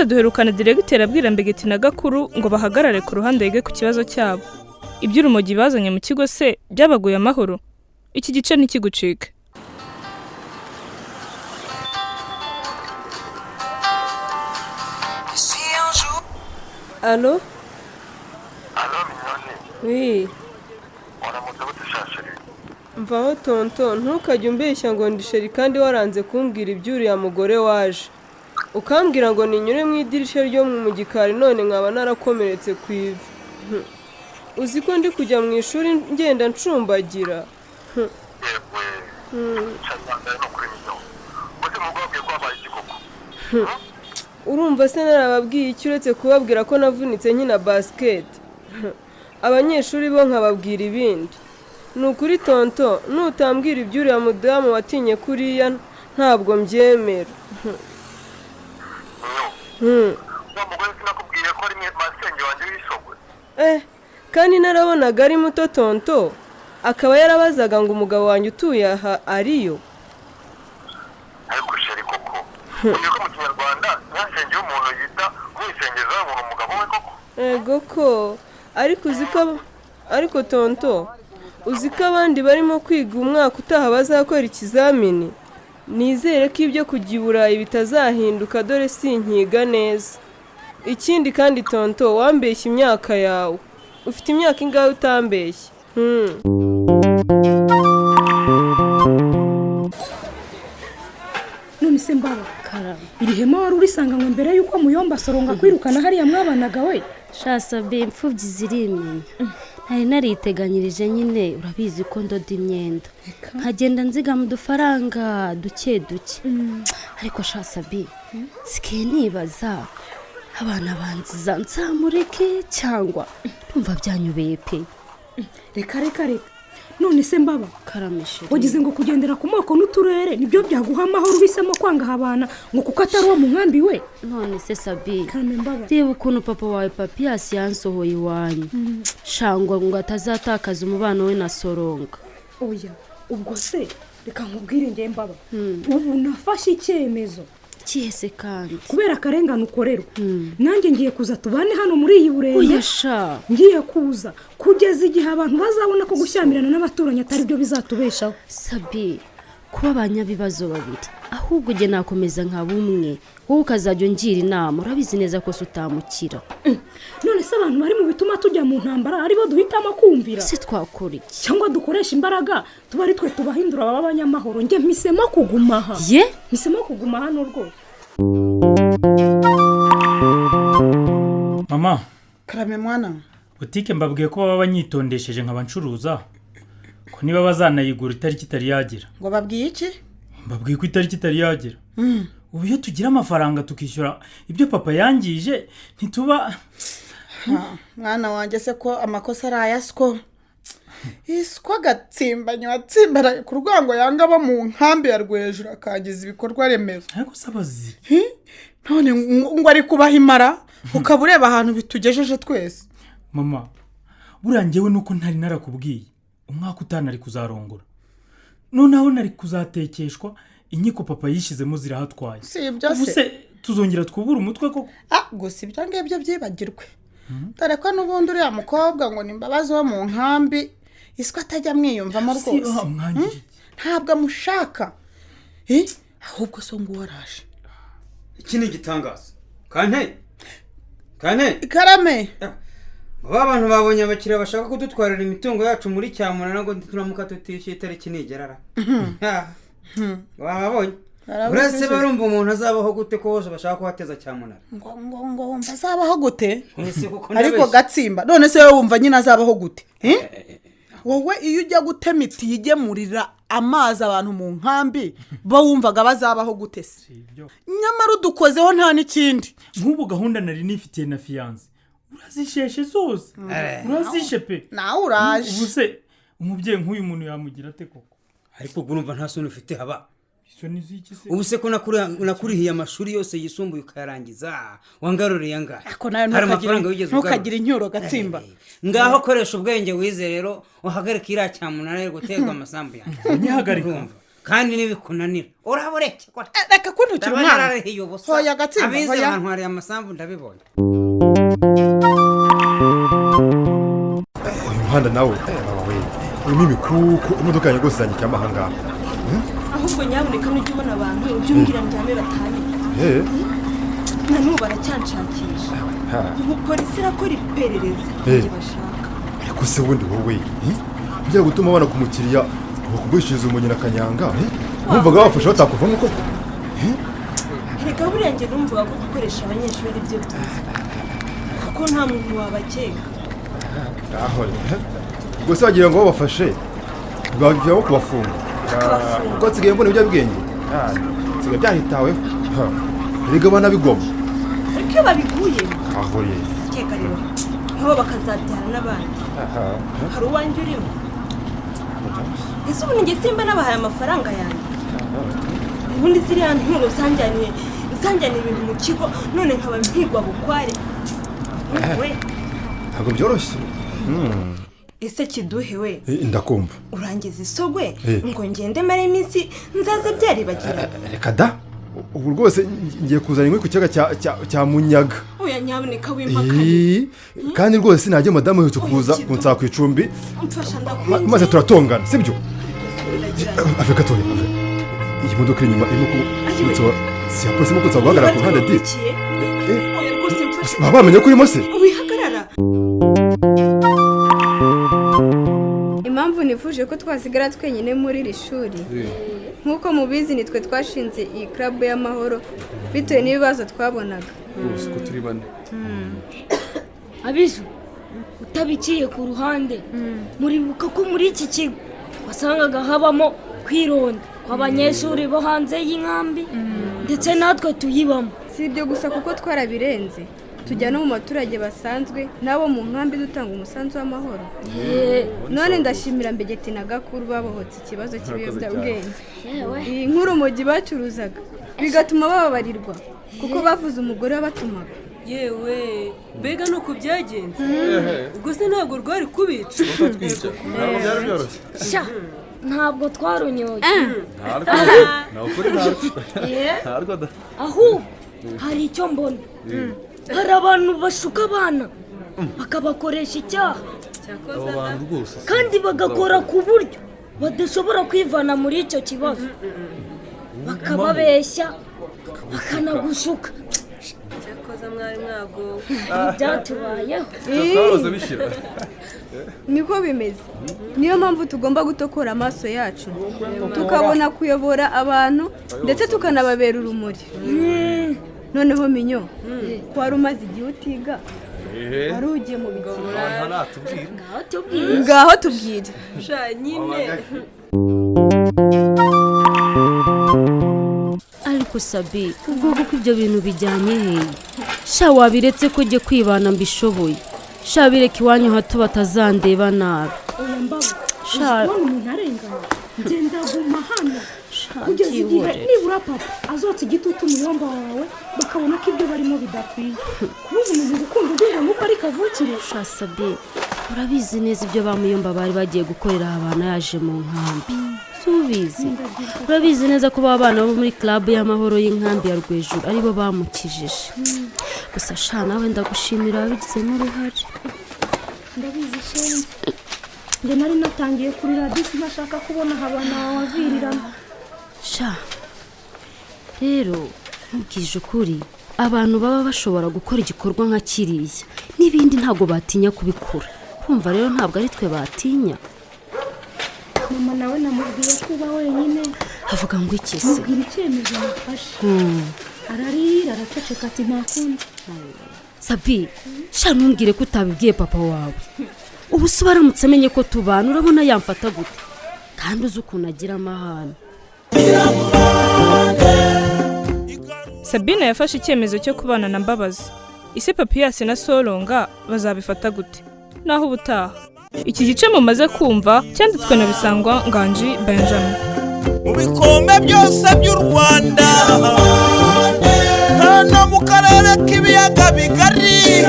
Ubushize duherukana diregiteri abwira Mbegeti na Gakuru ngo bahagarare ku ruhande yige ku kibazo cyabo. Iby'urumogi bazanye mu kigo se byabaguye amahoro? Iki gice ntikigucike. Alo? Alo Mignone, Oui. waramutse gute sha chérie? Mvaho tonto, ntukajye umbeshya ngo ndi chérie kandi waranze kumbwira iby'uriya mugore waje. Ukambwira ngo ninyure mu idirishya ryo mu gikari none nkaba narakomeretse ku ivi. Uzi ko ndi kujya mu ishuri ngenda ncumbagira. Yewe, sha ihangane ni ukuri Mignon. Ubwo se mu rugo wabwiye ko habaye iki koko? Urumva se narababwiye iki uretse kubabwira ko navunitse nkina basket. Abanyeshuri bo nkababwira ibindi. Ni ukuri tonto, nutambwira iby'uriya mudamu watinye kuriya ntabwo mbyemera. Mignon, wa mugore sinakubwiye ko ari masenge wanjye w'isogwe? Kandi narabonaga ari muto tonto, akaba yarabazaga ngo umugabo wanjye utuye aha ariyo. Ariko chérie koko, uzi ko mu kinyarwanda nyasenge y'umuntu yita umwisengeza ngo umugabo we koko? Ego ko, ariko uzi ko, ariko tonto, uzi ko abandi barimo kwiga umwaka utaha bazakora ikizamini? Nizere ko ibyo kujya i Burayi bitazahinduka dore sinkiga neza. Ikindi kandi tonto, wambeshye imyaka yawe. Ufite imyaka ingahe utambeshye? None se mbaba, iri hema wari urisanganywe mbere y'uko Muyomba asoronga kwirukana hariya mwabanaga we? Sha Sabe, imfubyi zirimenya. Nari nariteganyirije nyine, urabizi ko ndoda imyenda nkagenda nzigama udufaranga duke duke. Ariko sha Sabe, sikiye nibaza abana banziza nzamureke cyangwa ndumva byanyobeye pe. Reka reka reka. None se mbaba, Karamishuri, wagize ngo kugendera ku moko n'uturere nibyo byaguha amahoro uhisemo kwanga abana ngo kuko atari uwo mu nkambi we? None se Sabi, Karame mbaba. reba ukuntu papa wawe Papiyasi yansohoye iwanyu, shangwa ngo atazatakaza umubano we na Soronga. Oya, ubwo se reka nkubwire nge mbaba, ubu nafashe icyemezo. Kihese kandi? Kubera akarengane ukorerwa, nanjye ngiye kuza tubane hano muri iyi Burende. Oya sha. Ngiye kuza kugeza igihe abantu bazabona ko gushyamirana n'abaturanyi atari byo bizatubeshaho. Sabi, kuba abanyabibazo babiri, ahubwo ujye nakomeza nka bumwe, wowe ukazajya ungira inama, urabizi neza ko se utamukira. None se abantu bari mu bituma tujya mu ntambara aribo duhitamo kumvira? Se twakora iki? Cyangwa dukoresha imbaraga tuba ari twe tubahindura baba abanyamahoro? Njye mpisemo kuguma aha. Ye? Mpisemo kuguma hano rwose. Mama. Karame mwana. Butike mbabwiye ko baba banyitondesheje nkaba ncuruza, ko niba bazanayigura itariki itari yagera. Ngo babwiye iki? Mbabwiye ko itariki itari yagera. Ubu iyo tugira amafaranga tukishyura ibyo papa yangije ntituba. Mwana wanjye, se ko amakosa ari aya siko? Iswa agatsimbanyi watsimbaraye ku rwango yanga abo mu nkambi ya Rwejuru akangiza ibikorwa remezo. Ariko se abazi? None ngo ari kubaha imara, ukaba ureba ahantu bitugejeje twese. Mama, buriya njyewe nuko ntari narakubwiye umwaka utanu ari kuzarongora, noneho nari kuzatekeshwa inkiko papa yishyizemo zirahatwaye. Si ibyo Ubu se. se tuzongera twubure umutwe koko? Gusa ibyo ngibyo byibagirwe, dore ko n'ubundi uriya mukobwa ngo ni Imbabazi wo mu nkambi, iswa atajya amwiyumvamo Si, rwose. mwangiriye iki? Ntabwo amushaka. Ahubwo so nguwo araje. Iki ni igitangaza kante kante. Karame. Ba bantu babonye abakiriya bashaka kudutwarira imitungo yacu muri cyamunara ngo turamuka tutishyuye itariki nigerara. Bababonye. Barabona Uretse ibyo. barumva umuntu azabaho gute ko bose bashaka kuhateza cyamunara? Ngo ngo ngo wumva azabaho gute? Ese kuko Ariko ndabeshya. Gatsimba, none se wowe wumva nyine azabaho gute? Wowe iyo ujya gutema itiyo igemurira amazi abantu mu nkambi, bo wumvaga bazabaho gute se? Nyamara udukozeho nta n'ikindi. Nk'ubu gahunda nari nifitiye na fiyanse urazisheshe zose, urazishe pe. Nawe uraje. Ubu se umubyeyi nk'uyu muntu yamugira ate koko? Ariko ubwo urumva nta soni ufite haba? Isoni z'iki se? Ubu se ko nakurihiye amashuri yose yisumbuye ukayarangiza, wangaruriye angahe? Ariko nawe Hari amafaranga wigeze ugarura? ntukagire inyuro Gatsimba. Ngaho koresha ubwenge wize rero, uhagarike iriya cyamunara iri guterwa amasambu yanjye. Nyihagarika. Urumva? Kandi nibikunanira uraba ureke. Reka kuntukira Ndabona umwana. nararihiye ubusa. Hoya gatsinda, Abize hoya. bantwariye amasambu ndabibonye. Uyu muhanda nawe, baba we, urimo imikuku, imodoka yanjye rwose izanyikira amahanga. Ahubwo nyabuneka nujya ubona abantu ujye umbwira ndyame batamenye. Na n'ubu baracyanshakisha. Ubu polisi irakora iperereza ibyo bashaka. Ariko se ubundi wowe, bijya gutuma abana ku mukiriya bakugurishiriza umunyina kanyanga, wumvaga wafashe batakuvamo koko? Reka, buriya njye numvaga ko gukoresha abanyeshuri ari byo byiza kuko nta muntu wabakeka. Aho ubwo se wagira ngo babafashe ntibabivamo kubafunga? Bakabafunga. Kuko nsigaye mbona ibiyobyabwenge nsigaye byahitaweho. Ha, erega banabigoma. Ariko iyo babiguyemo Aho ye. keka rero nabo bakazabyara n'abandi. Aha. Hari uwanjye urimo. Ese ubu njye simba nabahaye amafaranga yanjye? Ubundi ziriya nturo zanjyaniye ibintu mu kigo, none nkaba mpigwa bukware we. Ntabwo byoroshye. Ese kiduhe we? Ndakumva. Urangiza isogwe ngo ngende mare iminsi nzaze byaribagira. Reka da, ubu rwose ngiye kuzana inkwi ku kiyaga cya Munyaga. Oya nyabuneka, wimpakanye. Kandi rwose sinajya, madamu aherutse kuza kunsaba ku icumbi. Mfasha ndakwinginze. Maze turatongana, sibyo? Ave gatoya, ave. Iyi modoka iri inyuma irimo kunsaba, si ya polisi irimo kunsaba guhagarara ku ruhande di. Oya rwose mfasha. Baba bamenye ko urimo se? Wihagarara. Impamvu nifuje ko twasigara twenyine muri iri shuri, nk'uko mubizi nitwe twashinze iyi club y'amahoro bitewe n'ibibazo twabonaga. Rwose uko turi bane. Abizu utabiciye ku ruhande, muribuka ko muri iki kigo wasangaga habamo kwironda kw'abanyeshuri bo hanze y'inkambi ndetse natwe tuyibamo. Si ibyo gusa kuko twarabirenze, tujya no mu baturage basanzwe n'abo mu nkambi dutanga umusanzu w'amahoro. None ndashimira Mbegeti na Gakuru babohotse ikibazo cy'ibiyobyabwenge, iyi nk'urumogi bacuruzaga, bigatuma bababarirwa kuko bavuze umugore wabatumaga. Yewe mbega, ni uku byagenze? Ubwo se ntabwo rwari kubica? Utatwica ntabwo byari byoroshye. Sha, ntabwo twarunyoye. Ntarwo, ni ukuri ntarwo. Ntarwo da. Ahubwo hari icyo mbona, hari abantu bashuka abana bakabakoresha icyaha. Abo bantu rwose Kandi bagakora ku buryo badashobora kwivana muri icyo kibazo, bakababeshya bakanagushuka. Cyakoze mwari mwagowe. Ibyatubayeho. Twaroze bishyira. Niko bimeze, niyo mpamvu tugomba gutokora amaso yacu tukabona kuyobora abantu ndetse tukanababera urumuri. Noneho minyo, ko wari umaze igihe utiga, wari ugiye mu bikino? Ntatubwira. Ngaho tubwire. Sha nyine. Ariko Sabi, ubwo kuko ibyo bintu bijyanye hehe? Sha, wabiretse ko jye kwibana mbishoboye. Sha, bireka iwanyu hato batazandeba nabi. Oya mbaba. Sha. Uzi kubona umuntu arengana, ngenda guma hano kugeza igihe byihorere. nibura papa azotsa igitutu umuyomba wawe bakabona ko ibyo barimo bidakwiye, kubuza umuntu gukunda undi ngo nuko ari kavukire. Sha Sabi, urabizi neza ibyo bamuyomba bari bagiye gukorera abantu yaje mu nkambi, si ubizi? Urabizi neza ko ba bana bo muri club y'amahoro y'inkambi ya Rwejuru aribo bamukijije. Gusa sha, nawe ndagushimira wabigizemo uruhare. Ndabizi shenge, njye nari natangiye kurira disi ntashaka kubona habana wavirirana. Sha rero, nkubwije ukuri, abantu baba bashobora gukora igikorwa nka kiriya n'ibindi ntabwo batinya kubikora. Kumva rero ntabwo ari twe batinya. Mama nawe namubwiye ko uba wenyine. Avuga ngo iki se? Mubwira icyemezo nafashe, ararira araceceka ati nta kundi. Sabi, sha ntumbwire ko utabibwiye papa wawe. Ubu se baramutse amenye ko tubana, urabona yamfata gute? Kandi uzi ukuntu agira amahane. Sabine yafashe icyemezo cyo kubana na Mbabazi. Ese Papiyasi na Soronga bazabifata gute? Naho ubutaha. Iki gice mumaze kumva cyanditswe na Bisangwa Nganji Benjamin. Mu bikombe byose by'u Rwanda, hano mu karere k'ibiyaga bigari.